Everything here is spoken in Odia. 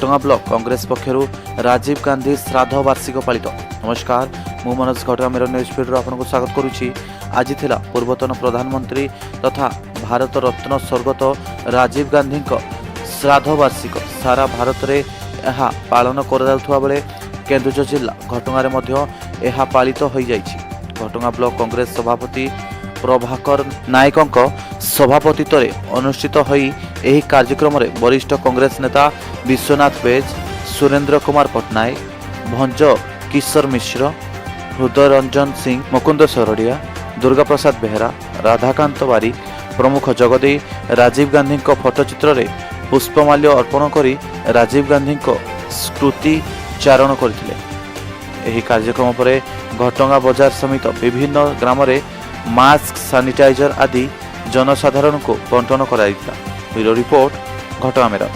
ଘଟଗାଁ ବ୍ଲକ କଂଗ୍ରେସ ପକ୍ଷରୁ ରାଜୀବ ଗାନ୍ଧୀ ଶ୍ରାଦ୍ଧ ବାର୍ଷିକ ପାଳିତ। ନମସ୍କାର, ମୁଁ ମନୋଜ, ଘଟଗାଁ ମିରର ନ୍ୟୁଜ୍ ଫିଡ୍ରୁ ଆପଣଙ୍କୁ ସ୍ୱାଗତ କରୁଛି। ଆଜି ଥିଲା ପୂର୍ବତନ ପ୍ରଧାନମନ୍ତ୍ରୀ ତଥା ଭାରତ ରତ୍ନ ସ୍ୱର୍ଗତ ରାଜୀବ ଗାନ୍ଧୀଙ୍କ ଶ୍ରାଦ୍ଧ ବାର୍ଷିକ। ସାରା ଭାରତରେ ଏହା ପାଳନ କରାଯାଉଥିବା ବେଳେ କେନ୍ଦୁଝର ଜିଲ୍ଲା ଘଟଗାଁରେ ମଧ୍ୟ ଏହା ପାଳିତ ହୋଇଯାଇଛି। ଘଟଗାଁ ବ୍ଲକ କଂଗ୍ରେସ ସଭାପତି ପ୍ରଭାକର ନାୟକଙ୍କ ସଭାପତିତ୍ୱରେ ଅନୁଷ୍ଠିତ ହୋଇ ଏହି କାର୍ଯ୍ୟକ୍ରମରେ ବରିଷ୍ଠ କଂଗ୍ରେସ ନେତା ବିଶ୍ୱନାଥ ବେଜ, ସୁରେନ୍ଦ୍ର କୁମାର ପଟ୍ଟନାୟକ, ଭଞ୍ଜ କିଶୋର ମିଶ୍ର, ହୃଦୟ ରଞ୍ଜନ ସିଂ, ମୁକୁନ୍ଦ ସରଡ଼ିଆ, ଦୁର୍ଗାପ୍ରସାଦ ବେହେରା, ରାଧାକାନ୍ତ ବାରିକ ପ୍ରମୁଖ ଯୋଗଦେଇ ରାଜୀବ ଗାନ୍ଧୀଙ୍କ ଫଟୋଚିତ୍ରରେ ପୁଷ୍ପମାଲ୍ୟ ଅର୍ପଣ କରି ରାଜୀବ ଗାନ୍ଧୀଙ୍କ ସ୍ମୃତି ଚାରଣ କରିଥିଲେ। ଏହି କାର୍ଯ୍ୟକ୍ରମ ପରେ ଘଟଗାଁ ବଜାର ସମେତ ବିଭିନ୍ନ ଗ୍ରାମରେ ମାସ୍କ, ସାନିଟାଇଜର ଆଦି ଜନସାଧାରଣଙ୍କୁ ବଣ୍ଟନ କରାଯାଇଥିଲା। ବ୍ୟୁରୋ ରିପୋର୍ଟ, ଘଟଗାଁ ମିରର।